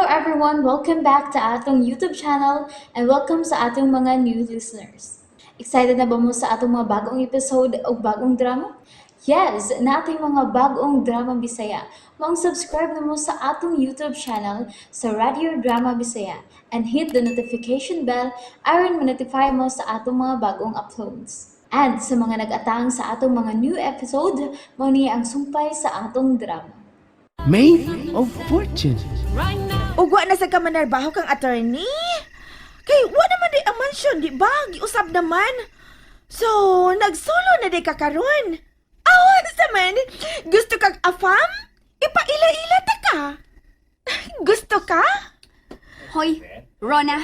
everyone! Welcome back to atong YouTube channel and welcome sa atong mga new listeners. Excited na ba mo sa atong mga bagong episode o bagong drama? Yes, nating mga bagong drama Bisaya. Maong subscribe na mo sa atong YouTube channel sa Radio Drama Bisaya and hit the notification bell aron ma-notify mo sa atong mga bagong uploads. And sa mga nag-atang sa atong mga new episode, mao ni ang sumpay sa atong drama. Maid of Fortune. Ug wa na sa ka manarbaho kang attorney? Kay wa naman di ang mansion, di ba? Giusab naman. So, nagsolo na di ka karon. Awan sa man, gusto kag afam? Ipaila-ila ta ka. Gusto ka? Hoy, Rona.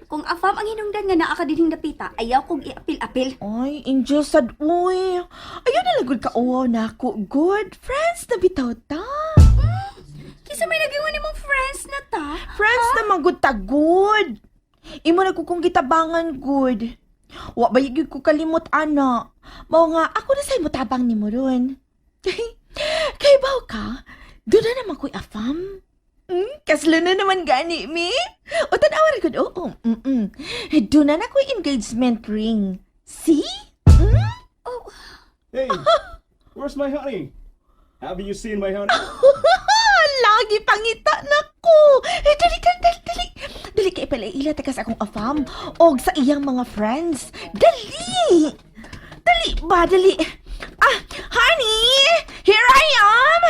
Kung afam ang hinungdan nga naa ka dinhing dapita, ayaw kong iapil-apil. Ay, Angel sad uy. Ayaw na lang gud ka uwaw na ako. Good friends na bitaw ta. Kinsa may nagingon nimong friends na ta? Friends na man gud ta good. Imo na ko kung gitabangan good. Wa ba gyud ko kalimot ana. Mao nga ako na say motabang nimo ron. Kay baw ka, doon na naman ko'y afam. Kaslo na naman gani mi. O tan-awa ra gud oo. Doon na na ko'y engagement ring. See? Hey, where's my honey? Have you seen my honey? Lagi pangita na ko. Eh, dali, dali, dali, dali. Dali kay pala ila takas akong afam og sa iyang mga friends. Dali! Dali ba, dali. Ah, honey! Here I am!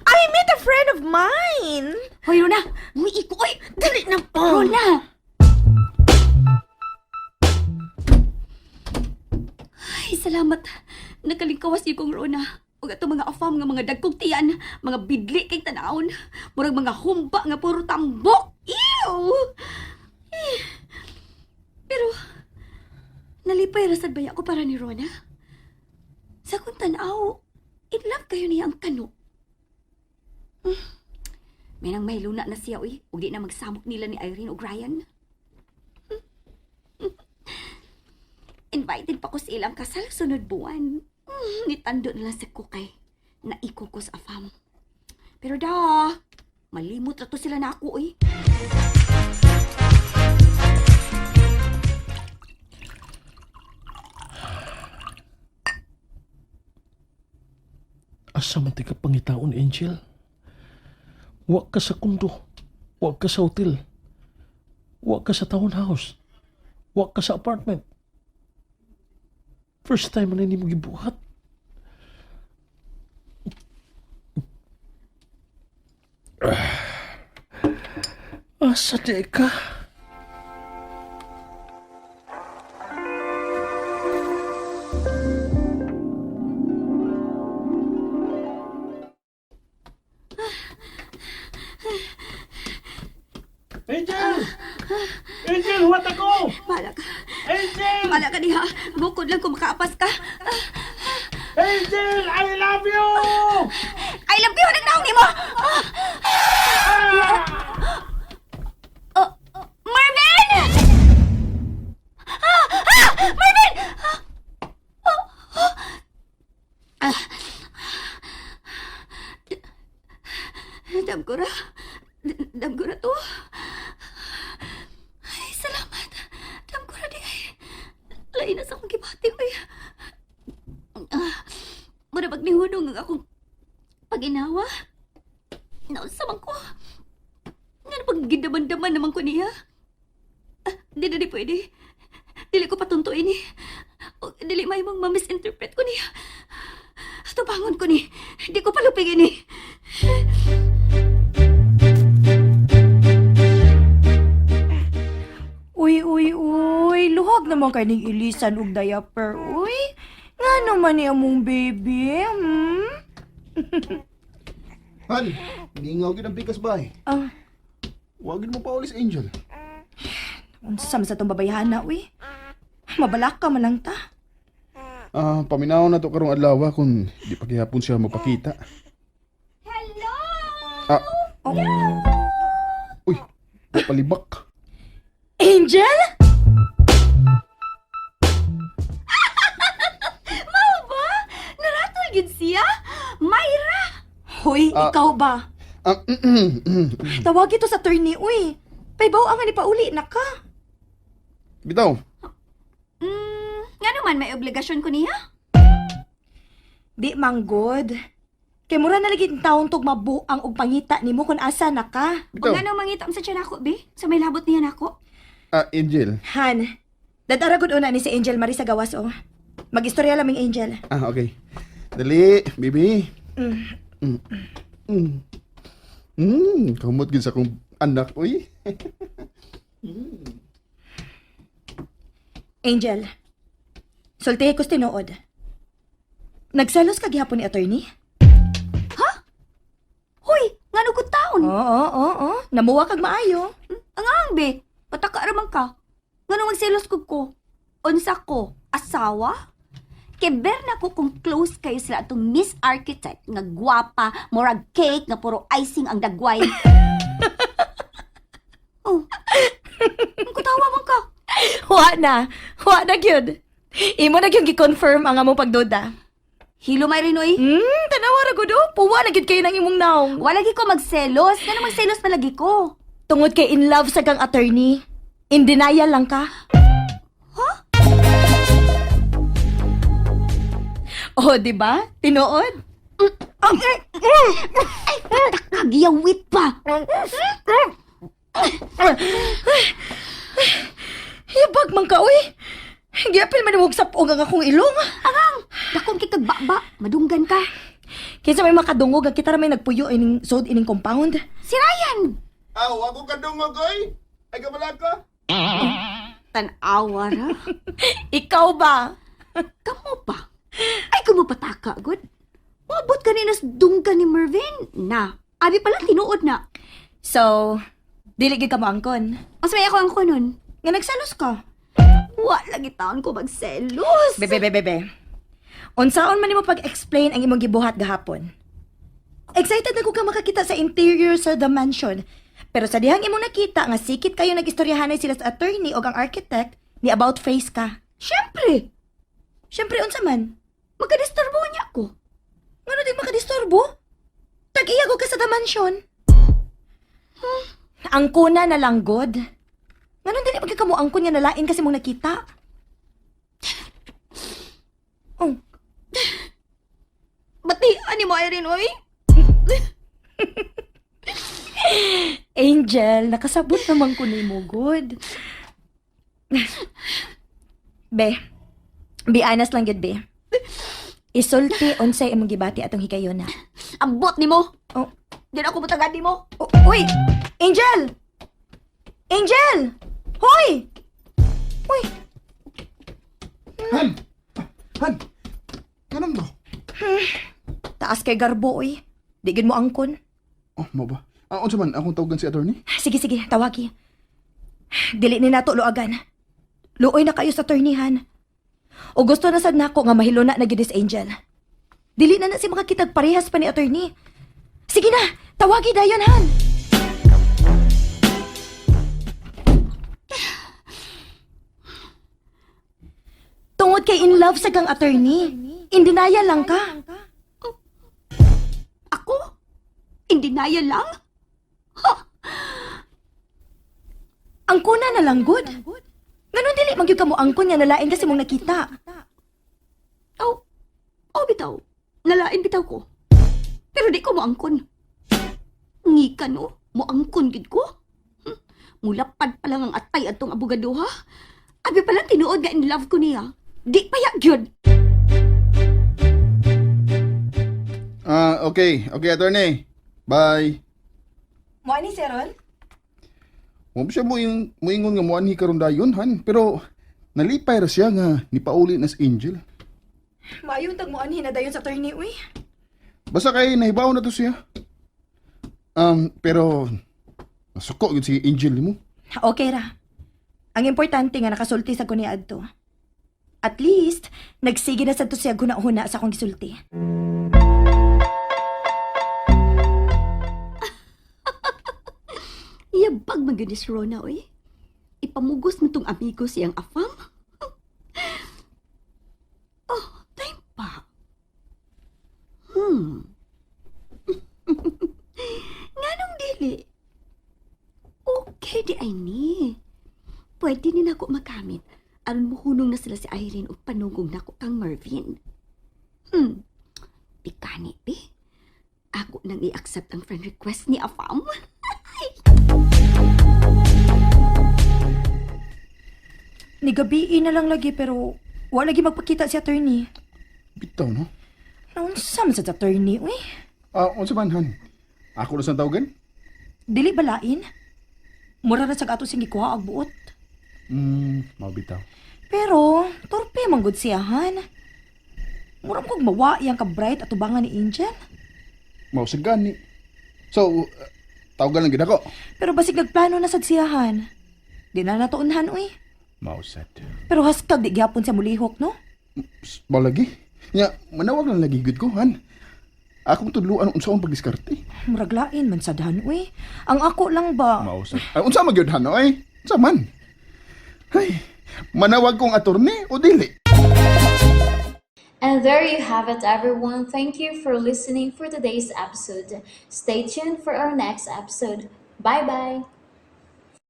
I met a friend of mine. Hoy, Rona. Uy, iko, oy. Dali na po. Rona. Ay, salamat. Nakalingkawas yung kong Rona. Ug ato mga afam nga mga dagkong tiyan, mga bidli kay tanawon, murag mga humba nga puro tambok. Ew! Eh, pero nalipay ra sad baya ko para ni Rona. Sa kong tan-aw, in love kayo niya ang kano. May nang may luna na siya, uy. Ug di na magsamok nila ni Irene ug Ryan. Invited pa ko sa ilang kasal sunod buwan. Nitando na lang sa kukay. Naiko ko sa afam. Pero da, malimot na to sila na ako, uy. Asa man ti ka pangitaon, Angel? Wa ka sa kundo. Wa ka sa hotel. Wa ka sa townhouse. Wa ka sa apartment. First time na nimo gibuhat. Asa di ka? Angel! Angel, huwat ako! Bahala ka. Angel! Bahala ka diha. Bukod lang kung makaapas ka. Angel, I love you! I love you! Nagnaong nimo! Ah! Oh, Marvin! Ah! Ah! Marvin! Ah! Oh, oh. Ah. Dam ko ra. Dam ko ra to. Ay, salamat. Dam ko ra di ay. Lain na sa akong gibati ko. Ah, mura pag nihunong ang akong pag-inawa. Nausa man ko. Nga na pag gidaman-daman naman ko niya. Ah, di na di pwede. Dili ko patuntuin eh. O, dili may mong ma-misinterpret ko niya. Tubangon ko ni. Di ko palupigin eh. Uy, uy, uy. Luhag naman kay ning ilisan og diaper, uy. Nga naman ni among baby, Han, lingaw gid ang pikas bay. Ah. Wag gid mo paulis Angel. Unsa man sa tong babayhana, uy. Mabalak ka man lang ta. Ah, paminaw na to karong adlaw kung di pa gihapon siya mapakita. Hello! Ah. Oh. Uy, wa palibak. Angel? Mao ba? Naratol gid siya? Myra! Hoy, Ah. ikaw ba? Ah, Tawag ito sa attorney, uy. Paybaw ang ni pauli na ka. Bitaw. Nga naman, may obligasyon ko niya. Di manggod. Kay mura na lagi taon tog mabuang og pangita nimo kung asa na ka. O Bitaw. nga mangita sa tiyan ako, be. Sa may labot niya nako. Ah, Angel. Han, dadara gud una ni si Angel Marie sa gawas oh. Magistorya laming Angel. Ah, okay. Dali, baby. Mm. Mm. Kamot gid sa akong anak, uy. Angel, sultihi ko sa tinuod. Nagselos ka gihapon ni attorney? Hoy, ngano ko taon? Oo, oo, oo. Namuwa kag maayo. Ang ang, be. Pataka raman ka. Ngano magselos ko ko? Unsa ko? Asawa? Keber na ko kung close kayo sila atong Miss Architect nga gwapa, murag cake nga puro icing ang dagway. Oh. Ang kutawa man ka. Wa na. Wa na gyud. Imo na gyud gi-confirm ang among pagduda. Hilo may rinoy. Tanawa ra gud oh. Puwa na gyud kayo ng imong naong. Wala lagi ko magselos. Ngano magselos man lagi ko? Tungod kay in love sa kang attorney. In denial lang ka. Huh? Oh, di ba? Tinuod? Ay, patakagiyawit pa. Hibag man ka, uy. Giapil man og sapog ang akong ilong. Angang, dakong kay kagbaba, madunggan ka. Kinsa may makadungog ang kita ra may nagpuyo ining sod ining compound. Si Ryan! Aw, ako kadungog, oy. Ay, kabala ka. Tanawa ra. Ikaw ba? Kamo pa. Ay, kumapataka, good. Mabot ka ni nas dunggan ni Mervin. Na, abi pala tinuod na. So, dili gyud ka moangkon. Mas may ako ang kunon. Nga nagselos ka. Wa lagi taon ko magselos. Bebe, bebe, bebe. Unsaon man nimo pag-explain ang imong gibuhat gahapon? Excited na ko ka makakita sa interior sa the mansion. Pero sa dihang imong nakita nga sikit kayo nagistoryahanay sila sa attorney o ang architect, ni about face ka. Siyempre, Siyempre unsa man? magkadisturbo niya ko. Ngano di makadisturbo? Tag-iya ko ka sa the mansion. Ang kuna na lang god. Ngano dili pagkakamuangkon nga nalain kasi mong nakita? Oh, Bati, ani mo Irene, oy? Angel, nakasabot naman ko nimo, good. Be, be honest lang gyud be. Isulti unsay imong gibati atong higayona. Ambot nimo. Oh. Di na ako mutagad nimo. Oh, uy! Angel! Angel! Hoy! Uy, Han! Han! Kanam do? taas kay garbo uy. Di gid mo angkon. Oh, mo ba? Ah, unsa man akong tawagan si attorney? Sige, sige, tawagi. Dili ni nato luagan. Luoy na kayo sa tornihan. O gusto na sad nako nga mahiluna na gid is Angel. Dili na na si makakitag parehas pa ni attorney. Sige na, tawagi dayon han. Tungod kay in love sa kang attorney. In denial lang ka. Ako? In denial lang? Ang kuna na lang good. Nganon dili magyud ka mo angkon nga nalain kasi mong nakita. Aw, oh, bitaw. Nalain bitaw ko. Pero di ko moangkon. Ngika no, moangkon gid ko. Mulapad pa lang ang atay atong abogado ha. Abi pa lang tinuod nga in love ko niya. Di pa ya gyud. Ah, okay. Okay, attorney. Bye. Mo ani Seron? Mo siya mo yung moingon nga moanhi karon dayon han, pero nalipay ra siya nga nipauli na si Angel. Maayon tag mo ani na dayon sa attorney uy. Basta kay nahibaw na to siya. Pero nasuko gyud si Angel nimo. Okay ra. Ang importante nga nakasulti sa ko ni adto. At least nagsige na sad to siya guna-huna sa akong gisulti. Yabag man gyud ni si Rona oy. Ipamugos mo tong amigo siyang afam. Oh, time pa. Okay di ay ni. Pwede ni nako makamit aron mohunong na sila si Irene ug panugong nako kang Marvin. Pikani be. Ako nang i-accept ang friend request ni Afam. Nigabii na lang lagi pero wa lagi magpakita si attorney. Bitaw, no? Naunsa man sa attorney, uy? Ah, unsa man, han? Ako na sa tawagan? Dili balain. Mura ra sa ato sing gikuha og buot. Mao bitaw. Pero torpe man gud siya han. Mura man kog mawa iyang ka-bright atubangan ni Angel. Mao sa gani. So, tawagan lang gid ako. Pero basig nagplano na sad siya han. Di na natuunhan uy. Mao sad. Pero haskag di gyapon siya mulihok no. Mao lagi. Nya, manawag lang lagi gud ko, han. Akong tudluan unsa ang pagdiskarte. Murag lain man sad han uy. Ang ako lang ba? Mao sad. Ay, unsa man gyud han, oy? Unsa man? Ay, manawag kong attorney o dili? And there you have it, everyone. Thank you for listening for today's episode. Stay tuned for our next episode. Bye bye.